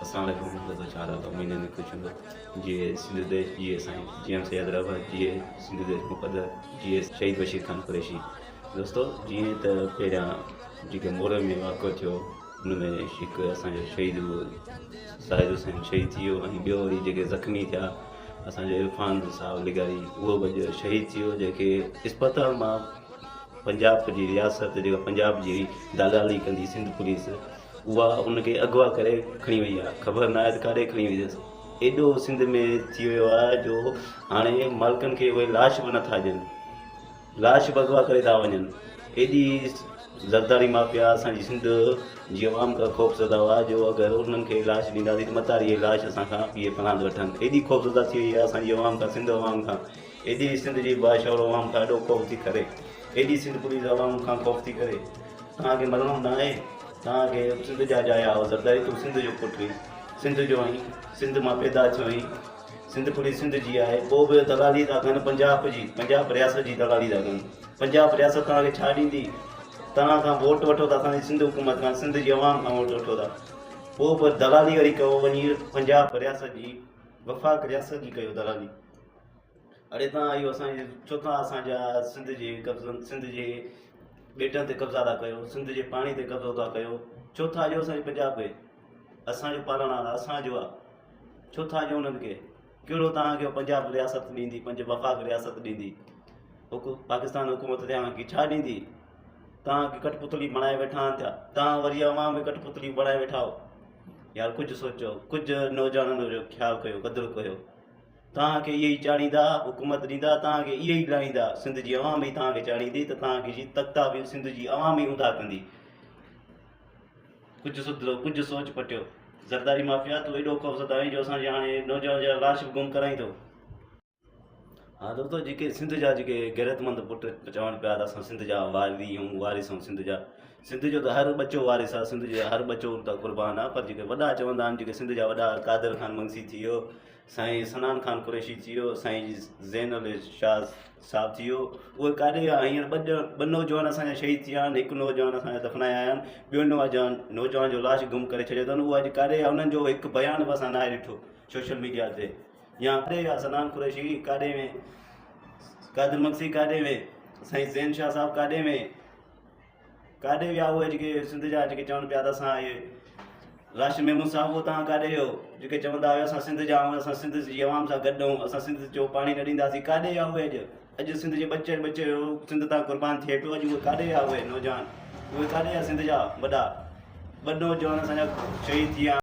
اسلام عليڪم دوستو ڇا حال آهي اميد آهي خوش هوندو جي سنڌ ديش جي سائين جي ايم سيد رهبر جي سنڌ ديش مقدر جي شهيد بشير خان قريشي دوستو جيئن ته پهريان جيڪي موري ۾ واقعو ٿيو ان ۾ هڪ اسانجو شهيد زاهد حسين شهيد ٿي ويو ۽ ٻيو وري جيڪي زخمي ٿيا اسانجو عرفان صاحب لغاري اهو به شهيد ٿي ويو جيڪي اسپتال مان پنجاب جي رياست جيڪا پنجاب جي دلالي ڪندي سنڌ پوليس اها ان کي اغوا ڪري کڻي وئي آهي خبر ناهي ته ڪاڏي کڻي وئي اٿس ايڏو سنڌ ۾ ٿي ويو آهي جو هاڻي مالڪن کي اهي لاش به نٿا ڏين لاش به اغوا ڪري ٿا وڃن ايڏي زرداري مافيا اسانجي سنڌ جي عوام کان خوف زده هئا جو اگر انهن کي لاش ڏينداسين ته متاري اهي لاش اسان کان اهي پلاند وٺن ايڏي خوف زده ٿي وئي آهي اسانجي عوام کان سنڌ عوام کان ايڏي سنڌ جي باشعور عوام کان ايڏو خوف ٿي ڪري ايڏي سنڌ پوليس عوام کان خوف ٿي ڪري توهان کي مرڻو ناهي توهان کي سنڌ جا ڄايا آهو زرداري تون سنڌ جو پٽ آهين سنڌ جو آهين سنڌ مان پيدا ٿيو آهين سنڌ پوري سنڌ جي آهي پوء به دلالي ٿا ڪن پنجاب جي پنجاب رياست جي دلالي ٿا ڪن پنجاب رياست توهان کي ڇا ڏيندي توهان کان ووٽ وٺو ٿا اسان جي سنڌ حڪومت کان سنڌ جي عوام کان ووٽ وٺو ٿا پوء به دلالي وري ڪيو وڃي پنجاب رياست جي وفاق رياست جي ڪيو دلالي اڙي تان اهو اسان جي ڇو ٿا اسان جا سنڌ جي قبضن سنڌ جي ٻيٽن تي قبضا ٿا ڪيو سنڌ جي پاڻي تي قبضو ٿا ڪيو ڇو ٿا ڏيو اسان جي پنجاب کي اسان جو پالڻ آ اسان جو آ ڇو ٿا ڏيو انهن کي ڪهڙو توهان کي پنجاب رياست ڏيندي پنج وفاق رياست ڏيندي پاڪستان حڪومت توهان کي ڇا ڏيندي توهان کي ڪٺ پتلي بڻائي ويٺا آهن ٿيا توهان وري عوام کي ڪٺ پتلي بڻائي ويٺا آهيو يار ڪجهه سوچو ڪجهه نوجوانن جو خيال ڪيو قدر ڪيو توهان کي اهي ئي چاڙهيندا، حڪومت ڏيندا، توهان کي اهي ئي لاهيندا، سنڌ جي عوام ئي توهان کي چاڙهيندي ته توهان کي جي تختا به سنڌ جي عوام ئي اونڌا ڪندي. ڪجهه سڌرو، ڪجهه سوچ پٽيو. زرداري مافيا تون ايڏو خوفزده آهين جو اسان جي هاڻي نوجوان جا لاش به گم ڪرائين ٿو. ها دوستو جيڪي سنڌ جا جيڪي غيرتمند پٽ چون پيا ته اسان سنڌ جا واري آهيون وارث آهيون سنڌ جا سنڌ جو ته هر ٻچو وارث آهي سنڌ جو هر ٻچو ته قربان آهي پر جيڪي وڏا چوندا آهن جيڪي سنڌ جا وڏا قادر خان منگسي ٿي ويو سائين صنعان خان قريشي ٿي ويو، سائين زين علي شاهه صاحب ٿي ويو، اهي ڪاڏي ويا؟ هينئر ٻه نوجوان اسان جا شهيد ٿي ويا آهن، هڪ نوجوان اسان جا دفنايا آيا آهن، ٻيو نوجوان نوجوان جو لاش گم ڪري ڇڏيو اٿن، اهو اڄ ڪاڏي ويا؟ انهن جو هڪ بيان به اسان ناهي ڏٺو سوشل ميڊيا تي يا ڪاڏي ويا صنعان قريشي ڪاڏي وين، قادر مگسي ڪاڏي وين، سائين زين شاهه صاحب ڪاڏي وين؟ ڪاڏي ويا اهي جيڪي سنڌ جا جيڪي چون پيا ته اسان اهي راشد محمود صاحب اهو توهان ڪاڏي ويو جيڪي چوندا هيا اسان سنڌ جا آهيون اسان سنڌ جي عوام سان گڏ آهيون اسان سنڌ جو پاڻي نه ڏينداسين ڪاڏي ويا اهي اڄ اڄ سنڌ جي ٻچي ٻچي سنڌ تان قربان ٿئي پيو اڄ اهي ڪاڏي ويا اهي نوجوان اهي ڪاڏي ويا سنڌ جا وڏا ٻه نوجوان اسان جا شهيد ٿي ويا.